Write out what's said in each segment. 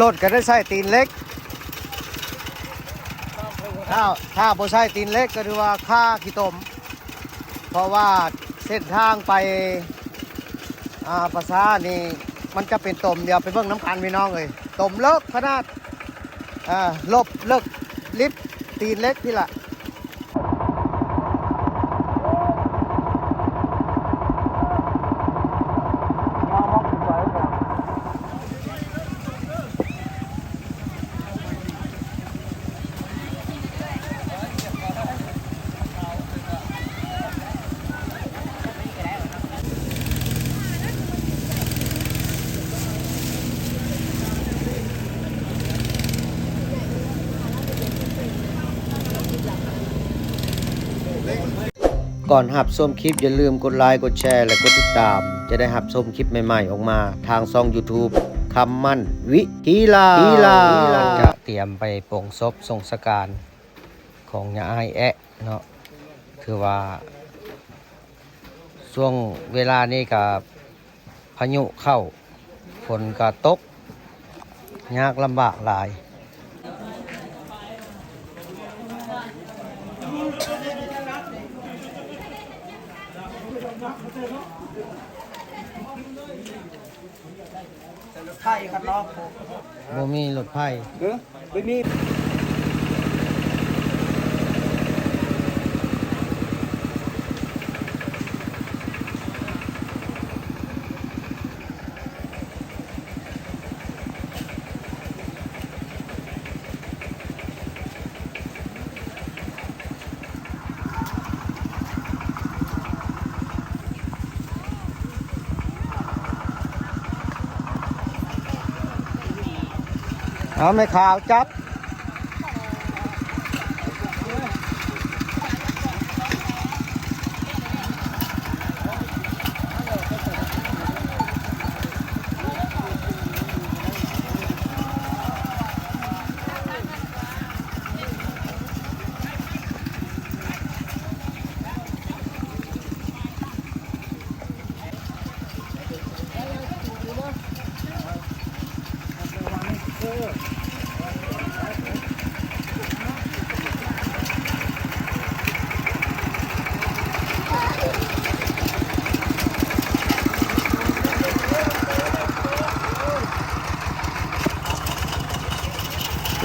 ລົດກໍໄດ້ໃຊ້ຕີນເຫຼັກ. ຖ້າ ຖ້າບໍ່ໃຊ້ຕີນເຫຼັກກໍຖືວ່າຄາຂີ້ຕົມ, ເພາະວ່າເສັ້ນທາງໄປ ອ່າ ປາສາດນີ້ ມັນຈະເປັນຕົມ. ດຽວໄປເບິ່ງນຳກັນພີ່ນ້ອງເອີຍ, ຕົມເລິກຂະໜາດ ອ່າ ລົບເລິກລິບຕີນເຫຼັກພີ້ລະ. ກ່ອນຮັບຊົມຄລິບ ຢ່າລືມກົດໄລ, ກົດແຊ ແລະ ກົດຕິດຕາມ, ຈະໄດ້ຮັບຊົມຄລິບໃໝ່ໆອອກມາທາງຊ່ອງ YouTube ຄຳໝັ້ນວິທີລາວ. ກະຕຽມໄປປົງສົບສົ່ງສະການຂອງຍາອ້າຍແອະເນາະ. ຖືວ່າຊ່ວງເວລານີ້ກະພາຍຸເຂົ້າ, ຝົນກະຕົກ, ຍາກລຳບາກຫຼາຍ. ໃຊ້ລົດໄຖຄັນລອກ ບໍ່ມີລົດໄຖ. ເອີ ບໍ່ມີ. ເອົາແມ່ຂາວຈັບ.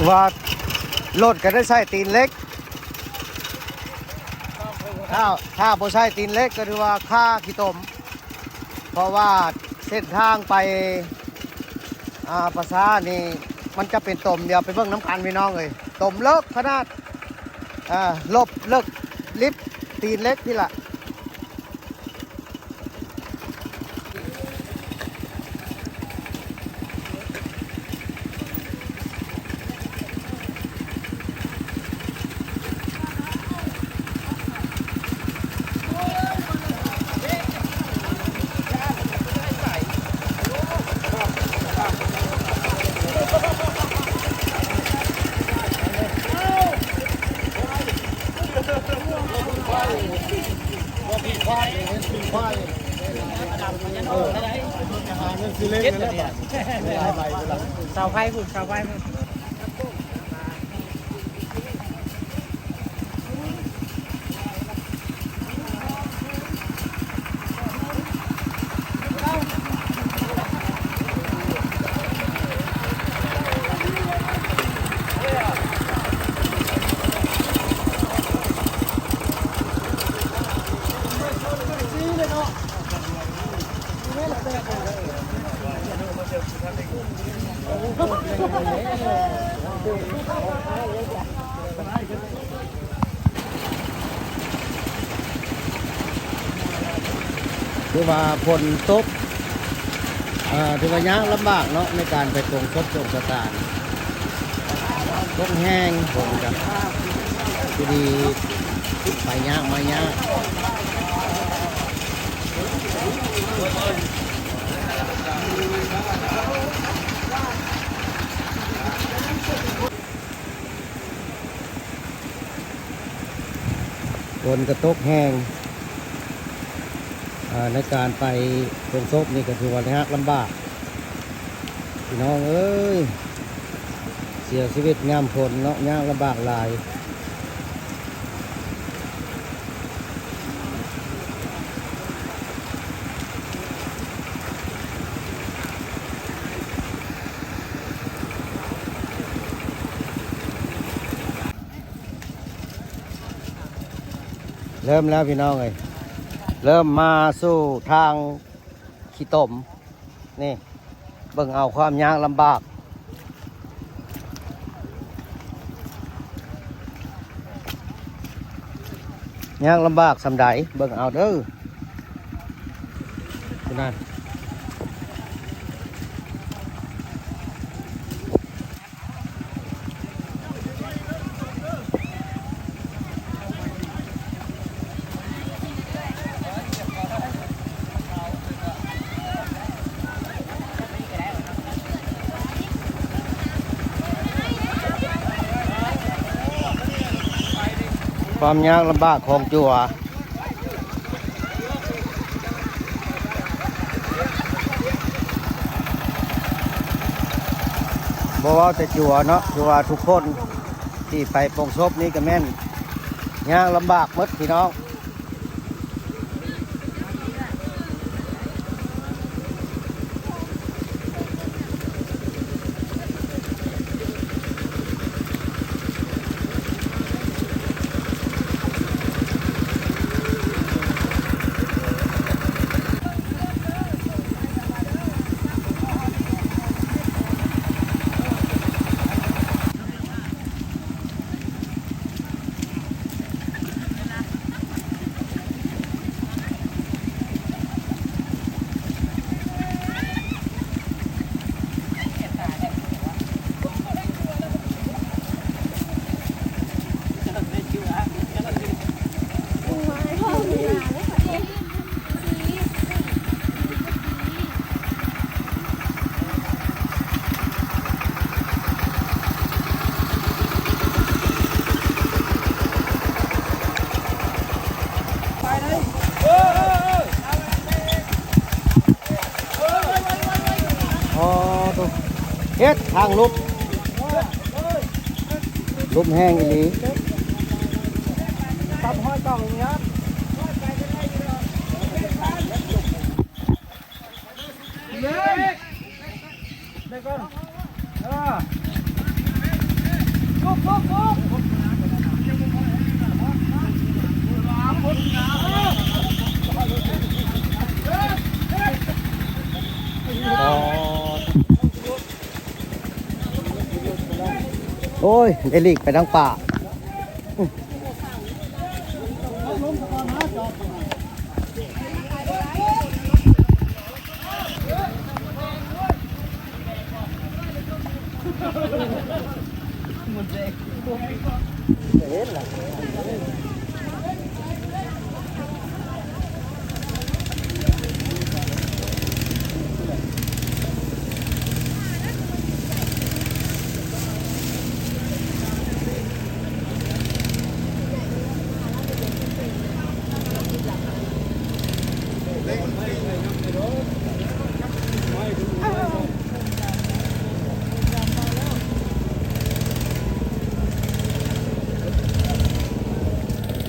ວ່າລົດກໍໄດ້ໃຊ້ຕີນເຫຼັກ. ຖ້າ ຖ້າບໍ່ໃຊ້ຕີນເຫຼັກກໍຖືວ່າຄາຂີ້ຕົມ, ເພາະວ່າເສັ້ນທາງໄປ ອ່າ ປາສາດນີ້ ມັນຈະເປັນຕົມ. ດຽວໄປເບິ່ງນຳກັນພີ່ນ້ອງເອີຍ, ຕົມເລິກຂະໜາດ ອ່າ ລົບເລິກລິບຕີນເຫຼັກພີ້ລະ. ເສົາໄຟພຸ້ນ ເສົາໄຟພຸ້ນ. ຖືວ່າຝົນຕົກ ເອີ ຖືວ່າຍາກລຳບາກເນາະ ໃນການໄປປົງສົບສົງສະຕານ. ຕົກແຮງ ຝົນກະ ພໍດີໄປຍາກມາຍາກ. ຝົນກະຕົກແຮງ ເອີ ໃນການໄປປົງສົບນີ້ກະຖືວ່າຍາກລຳບາກ ພີ່ນ້ອງເອີຍ. ເສຍຊີວິດຍາມຝົນເນາະ ຍາກລຳບາກຫຼາຍ. ເລີ່ມແລ້ວພີ່ນ້ອງເອີຍ ເລີ່ມມາສູ່ທາງຂີ້ຕົມ ນີ້ ເບິ່ງເອົາຄວາມຍາກລຳບາກ ຍາກລຳບາກສ່ຳໃດ ເບິ່ງເອົາເດີ ພຸ້ນນະ. ຄວາມຍາກລຳບາກຂອງຈົວ ບໍ່ເວົ້າແຕ່ຈົວເນາະ ຄືວ່າທຸກຄົນທີ່ໄປໂປງສົບນີ້ກໍແມ່ນຍາກລຳບາກໝົດພີ່ນ້ອງ. ອໍ ໂທ້ ເຮັດທາງຫຼຸບ ລົມແຮງອີ່ຫຼີ. ໂອ້ຍ ໄດ້ຫຼີກໄປທາງປ່າ.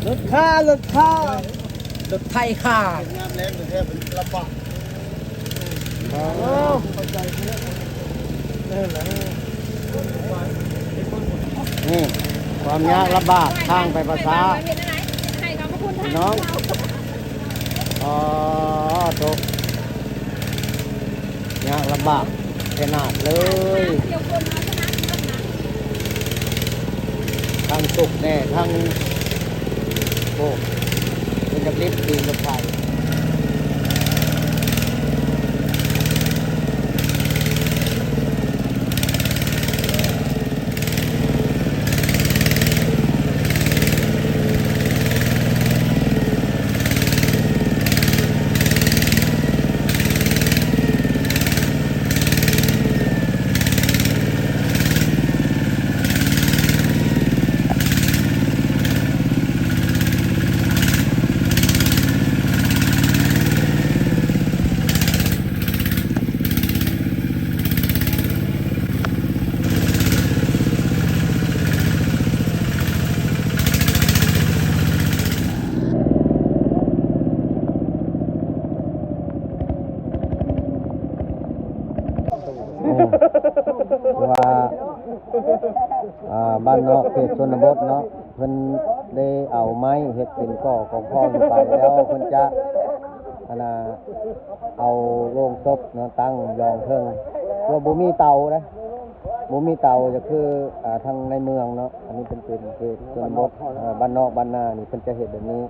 ລົດຂ້າ ລົດຂ້າ ລົດໄຖຂ້າ ຍາມແລ້ງແທ້ໆ ມັນລຳບາກ. ນີ້ ຄວາມຍາກລຳບາກທາງໄປປ່າຊ້າ ພີ່ນ້ອງ. ອໍ ໂທ້ ຍາກລຳບາກຂະໜາດເລີຍ. ທັງຕົກແນ່ ທັງ ໂອ້ ເປັນຈັກລິບຕີນລົດໄຖ. ຄືວ່າ ອ່າ ບ້ານນອກເຂດຊົນນະບົດເນາະ ເພິ່ນໄດ້ເອົາໄມ້ເຮັດເປັນກໍ່ກອງຟອງຂຶ້ນໄປ ແລ້ວເພິ່ນຈະ ອັນນ່າ ເອົາໂລງສົບເນາະ ຕັ້ງຢອງເທິງ ເພື່ອບໍ່ມີເຕົາເດ້ ບໍ່ມີເຕົາ ກໍຄື ອ່າ ທາງໃນເມືອງເນາະ ອັນນີ້ເປັນ ເປັນເຂດຊົນນະບົດ ເອີ ບ້ານນອກບ້ານນານີ້ ເພິ່ນຈະເຮັດແບບນີ້.